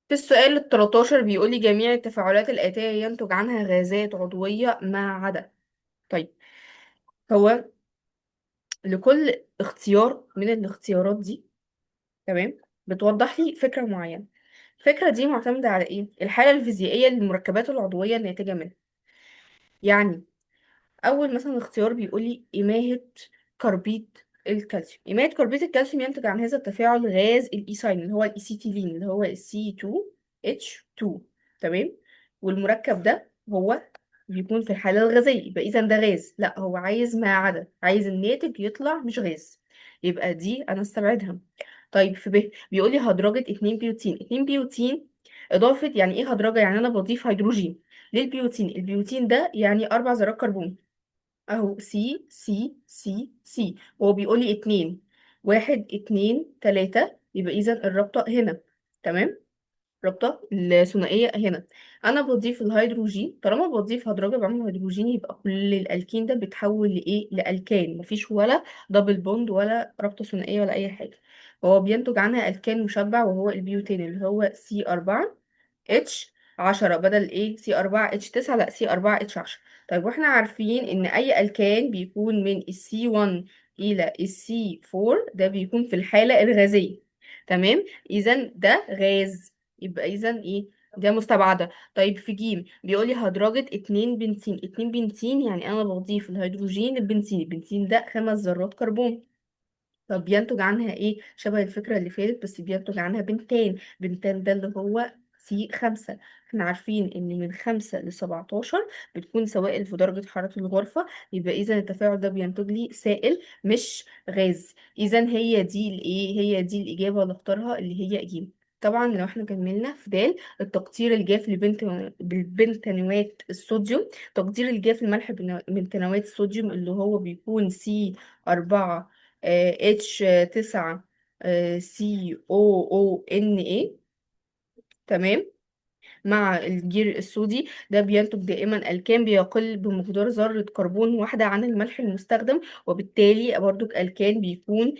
في السؤال ال 13 بيقولي جميع التفاعلات الآتية ينتج عنها غازات عضوية ما عدا. طيب، هو لكل اختيار من الاختيارات دي، تمام، بتوضح لي فكرة معينة. الفكرة دي معتمدة على ايه؟ الحالة الفيزيائية للمركبات العضوية الناتجة منها. يعني اول مثلا اختيار بيقولي إماهة كربيد الكالسيوم. إماهة كربيد الكالسيوم ينتج عن هذا التفاعل غاز الإيثاين اللي هو الإيسيتيلين اللي هو C2H2، تمام. والمركب ده هو بيكون في الحالة الغازية، يبقى إذا ده غاز. لا، هو عايز ما عدا، عايز الناتج يطلع مش غاز، يبقى دي أنا استبعدها. طيب في ب بيقول لي هدرجة 2 بيوتين. 2 بيوتين إضافة، يعني إيه هدرجة؟ يعني أنا بضيف هيدروجين للبيوتين. البيوتين ده يعني 4 ذرات كربون، اهو C C C C، وهو بيقول لي 2، 1 2 3، يبقى اذا الرابطة هنا، تمام، الرابطة الثنائية هنا. انا بضيف الهيدروجين، طالما بضيف هدرجة بعمل هيدروجين، يبقى كل الالكين ده بيتحول لايه؟ لالكان، مفيش ولا double bond ولا رابطة ثنائية ولا اي حاجة. فهو بينتج عنها الكان مشبع وهو البيوتين اللي هو C 4 H 10، بدل ايه C 4 H 9، لا C 4 H 10. طيب واحنا عارفين ان اي الكان بيكون من ال C 1 الى ال C 4 ده بيكون في الحالة الغازية، تمام، اذا ده غاز، يبقى اذا ايه؟ ده مستبعدة. طيب في جيم بيقولي هدرجة 2 بنتين. 2 بنتين يعني انا بضيف الهيدروجين للبنزين، البنزين ده 5 ذرات كربون. طب بينتج عنها ايه؟ شبه الفكرة اللي فاتت، بس بينتج عنها بنتان. بنتان ده اللي هو C 5. احنا عارفين ان من 5 ل17 بتكون سوائل في درجة حرارة الغرفة، يبقى اذا التفاعل ده بينتج لي سائل مش غاز. اذا هي دي الايه، هي دي الإجابة اللي اختارها اللي هي جيم. طبعا لو احنا كملنا في د، التقطير الجاف بالبنتانوات الصوديوم. تقطير الجاف الملح بنتانوات الصوديوم اللي هو بيكون C 4 H 9 سي او او ان اي، تمام، مع الجير السودي ده بينتج دائما الكان بيقل بمقدار ذرة كربون واحدة عن الملح المستخدم، وبالتالي برضو الكان بيكون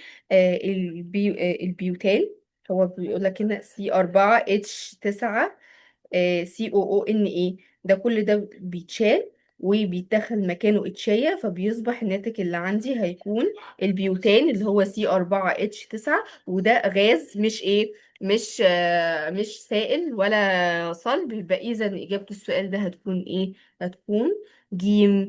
البيوتان. هو بيقول لك هنا C 4 H 9 سي او او ان اي، ده كل ده بيتشال وبيتدخل مكانه اتشاية، فبيصبح الناتج اللي عندي هيكون البيوتان اللي هو C 4 H 9، وده غاز مش ايه، مش سائل ولا صلب. يبقى اذا اجابة السؤال ده هتكون ايه؟ هتكون جيم.